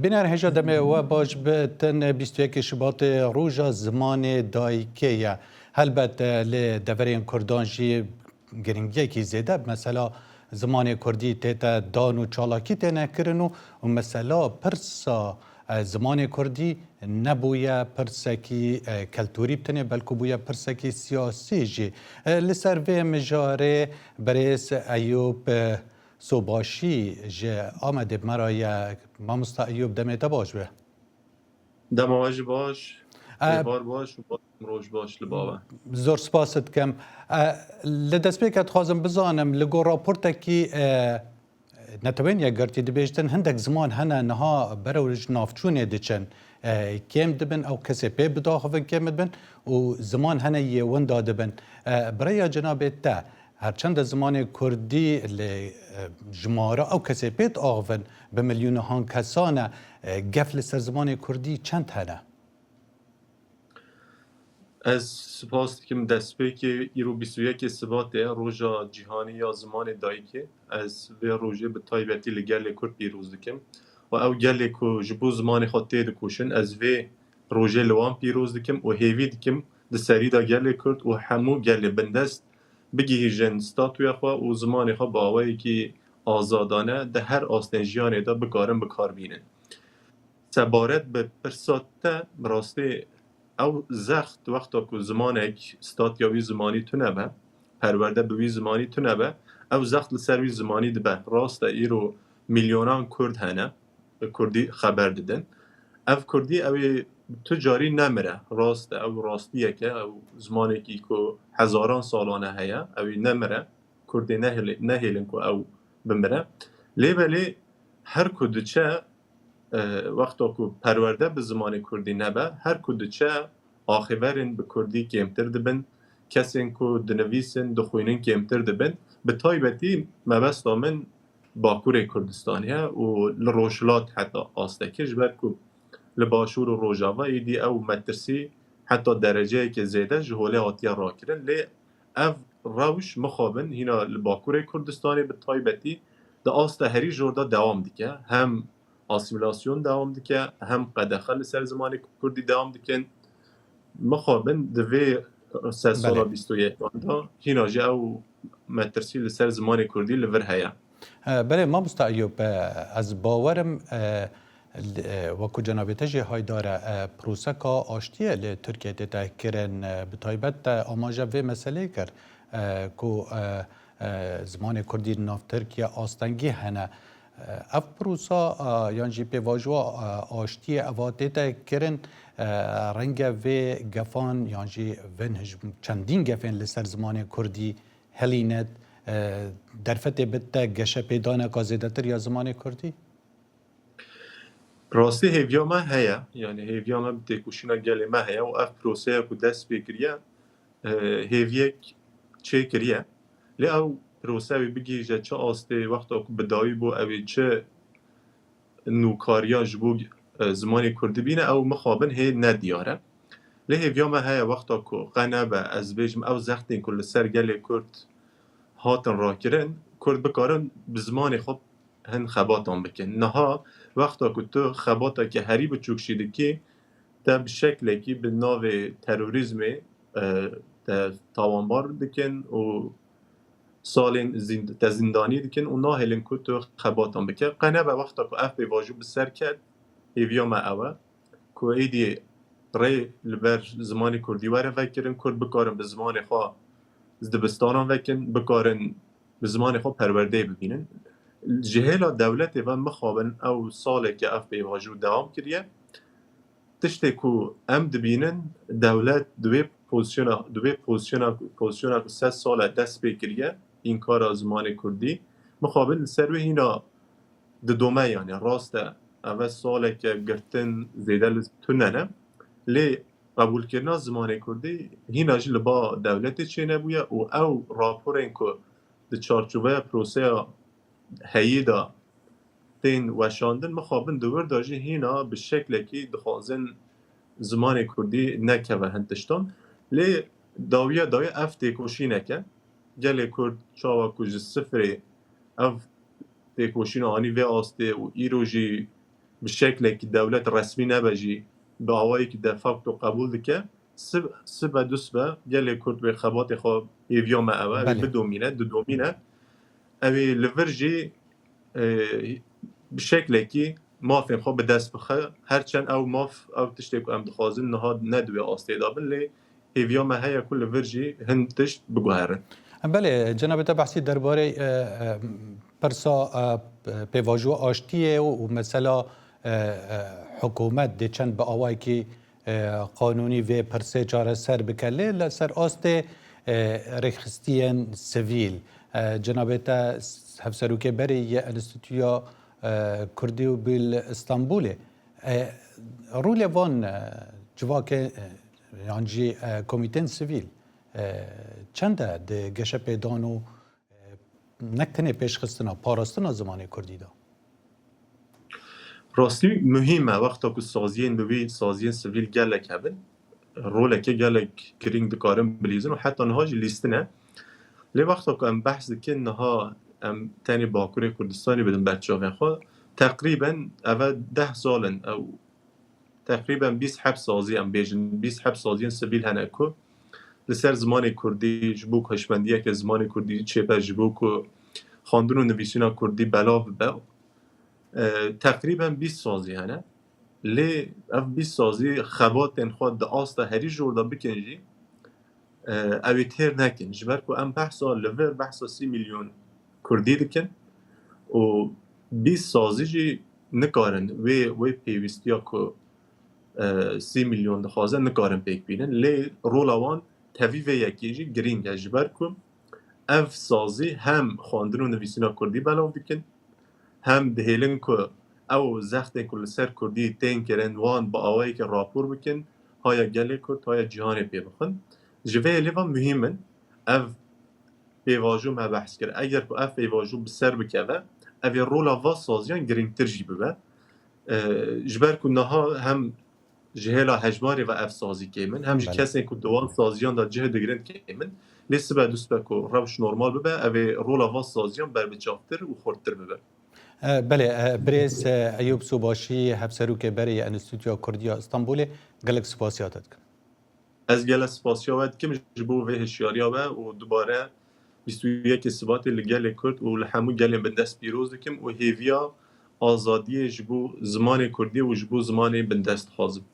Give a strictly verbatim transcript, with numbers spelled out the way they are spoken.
Bîner hêja demê we baş bi, tenê bîst û yekê Şubatê roja zimanê dayikê ye. Helbet, e, li deverên Kurdan jî giringiyekî zêde bi mesela zimanê Kurdî tête dan û çalakî têne kirin û, û mesela pirsa, e, zimanê Kurdî nebûye pirsekî, e, keltûrî bi tenê, belkû bûye pirsekî siyasî jî. E, li ser vê mijarê birêz Eyûb, e, Sobaşî ji Amedê bi me re ye. Mamosta Eyûb, demê te baş be. Dema we jî baş, E, êvar baş û baş roj baş li ba we. Zor spas dikim. E, li destpêkê dixwazim bizanim, li gor raportekî, e, Netewên Yekgirtî dibêjtin, hindek ziman hene niha berew ji navçûnê diçin, e, kêm dibin, ew kesê pê bidaxivin kêm dibin û ziman hene yê winda dibin. E, bi rêya cenabê te, her çend zimanê Kurdî li, e, jimara ew kesê pê diaxivin, bi milyonehan kesan e, e, gef li ser zimanê Kurdî çend hene? Ez spas dikim destpêkê, îro bîst û yekê Sibatê, roja cîhanî ya zimanê dayikê. Ez vê rojê bi taybetî li gelê Kurd pîroz dikim û ew gelê ku ji bo zimanê xwe tê dikoşin, ez vê rojê li wan pîroz dikim û hêvî dikim di serî de gelê Kurd û hemû gelê bindest bigihîjin statûya xwe û zimanê xwe bi awayekî azadane di her astên jiyanê de bikarin bi kar bînin. Sebaret bi pirsa te, bi rastî ew zext, wexta ku zimanek, statya wî zimanî tune be, perwerde bi wî zimanî tune be, ew zext li ser wî zimanî dibe. Rast e, îro milyonan Kurd hene, bi Kurdî xeber didin. Ev Kurdî, ew ê tu carî nemire. Rast e, ew rastiyek e, ew zimanekî ku hezaran salan e heye, ew ê nemire. Kurdê nehêlê-, nehêlin ku ew bimire. Lê belê her ku diçe, e, wexta ku perwerde bi zimanê Kurdî nebe, her ku diçe axêverên bi Kurdî kêmtir dibin, kesên ku dinivîsin, dixwînin kêmtir dibin. Bi taybetî mebesta min Bakurê Kurdistanê ye û li Rojhilat heta astekê, ji ber ku li Başûr û Rojava êdî ew metirsî heta dereceyeke zêde ji holê hatiye rakirin. Lê ev rewş mixabin hîna li Bakurê Kurdistanê bi taybetî di asta herî jor de dewam dike. Hem asîmîlasyon dewam dike, hem qedexe li ser zimanê Kurdî dewam dikin. Mixabin di vê sedsala Belê. bîst û yekan de hîna jî ew metirsî li ser zimanê Kurdî li vir heye. E, belê, mamosta Eyûb, e, ez bawerim, e, li, e, wekî cenabê te jî haydar e, e, proseka aştiyê li Tirkiyê tête kirin, e, bi taybet te amaje vê meselê kir, e, ku, e, e, zimanê Kurdî nav Tirkiye astengî hene. E, ev prosa, e, yan jî pêvajoya, e, aştiyê eva tête kirin, e, renge vê gefan yan jî vin hij-, çendîn gefên li ser zimanê Kurdî helînet, e, derfetê bidite geşepêdaneka zêdetir ya zimanê Kurdî? Rastî hêviya me heye, yani hêviya me bi têkoşîna gelê me heye û ev proseya ku dest pê kiriye, e, hêviyek çêkiriye. Lê ew prose wê bigihîje çi astê, wexta ku bi dawî bû, ew ê çi nûkariya ji bo, e, zimanê Kurdî bîne, ew mixabin hê ne diyar e. Lê hêviya me heye, wexta ku qe nebe, ez bêjim, ew zextên ku li ser gelê Kurd hatin rakirin, Kurd bikarin bi zimanê xwe hin xebatan bikin. Niha wexta ku tu xebateke herî biçûk jî dikî, te bi şeklekî bi navê terorîzmê, e, te tawanbar dikin û salên zînd-, te zîndanî dikin û nahêlin ku tu xebatan bike. Qe nebe wexta ku ev pêvajo bi ser ket, hêviya me ew e ku êdî rê li ber zimanê Kurdî were vekirin, Kurd bikarin bi zimanê xwe dibistanan vekin, bikarin bi zimanê xwe perwerdeyê bibînin. Ji hêla dewletê ve mixabin ew saleke ev pêvajo dewam kiriye. Tiştê ku em dibînin, dewlet di wê pozisyona, di wê pozisyona, pozisyona ku sed sal e dest pê kiriye, înkara zimanê Kurdî, mixabin li ser wê hîna didome, yani rast e, ev e saleke girtin zêde li tune ne. Lê qebûlkirina zimanê Kurdî hîna jî li ba dewletê çênebûye û ew raporên ku di çarçoveya proseya heyî de tên weşandin, mixabin di wir de jî hîna bi şeklekî dixwazin zimanê Kurdî nekeve hin tiştan. Lê dawiya dawî ev têkoşînek e. Gelê Kurd çawa ku ji sifrê ev têkoşîna anî vê astê û îro jî bi şeklekî dewlet resmî nebe jî, bi awayekî de facto qebûl dike. Sib-, sibe du sibe gelê Kurd wê xebatê xwe hêviya me ew e, wê Belê. bidomîne, didomîne. Ew ê li vir jî, e, bi şeklekî mafên xwe bi dest bixe. Her çend ew maf, ew tiştê ku em dixwazin niha ne di wê astê de bin, lê hêviya me heye ku li vir jî hin tişt biguherin. Belê, cenabê te behsî derbarê, e, e, pirsa, e, pêvajoya aştiyê û, û mesela, e, e, hikûmet dê çend bi awayekî, e, qanûnî vê pirsê çareser bike. Lê li ser astê, e, rêkxistiyên sivîl, e, cenabê te hevserokê berê yê Enstîtuya, e, Kurdî û Bî li Stenbolê. E, rolê van, e, civakê, e, yan jî, e, komîtên sivîl, e, çend e di geşepêdan û, e, nek tenê pêşxistina, parastina zimanê kurdî de? Rastî muhîm e, wexta ku saziyên bi wî saziyên sivîl gelek hebin, roleke gelek girîng dikarin bilîzin û heta niha jî lîstine. Lê wexta ku em behs dikin, niha em tenê Bakurê Kurdistanê bidin ber çavên xwe, teqrîben eve deh sal in ew, teqrîben bîst heb sazî, em bêjin bîst heb saziyên sivîl hene ku li ser zimanê kurdî, ji bo ku hişmendiyeke zimanê kurdî çêbe, ji bo ku xwendin û nivîsîna kurdî belav bibe, e, teqrîben bîst sazî hene. Lê ev bîst sazî xebatên xwe di asta herî jor de bikin jî, e, ew ê têr nekin. Ji ber ku em behsa li vir behsa sî milyon kurdî dikin û bîst sazî jî nikarin wê, wê pêwîstiya ku, e, sî milyon dixwaze, nikarin pêk bînin. Lê rola wan tevî vê yekê jî girîng e, ji ber ku ev sazî hem xwendin û nivîsîna kurdî belav dikin, hem dihêlin ku ew zextên ku li ser kurdî tên kirin, wan bi awayekî rapor bikin, haya gelê Kurd, haya cîhanê pê bixin. Ji vê yê lê van muhîm in. Ev pêvajo me behs kir. Eger ku ev pêvajo bi ser bikeve, ev ê rola va saziyan girîngtir jî bibe. E, ji ber ku niha hem ji hêla hejmarê ve ev sazî kêm in, hem ji Belê. kesên ku di wan saziyan de cih digirin kêm in. Lê sibe du sibe ku rewş normal bibe, ev ê rola va saziyan berbiçavtir û xurttir bibe. E, belê, e, birêz, e, Eyûp Sobaşî, hevserokê berê yê Enstîtuya Kurdî ya Stenbolê, gelek spasiya te dikim. Ez gelek spasiya we dikim ji bo vê hişyariya we û dubare bîst û yekê Sibatê li gelê Kurd û li hemû gelên bindest pîroz dikim û hêviya azadiyê ji bo zimanê Kurdî û ji bo zimanê bindest dixwazim.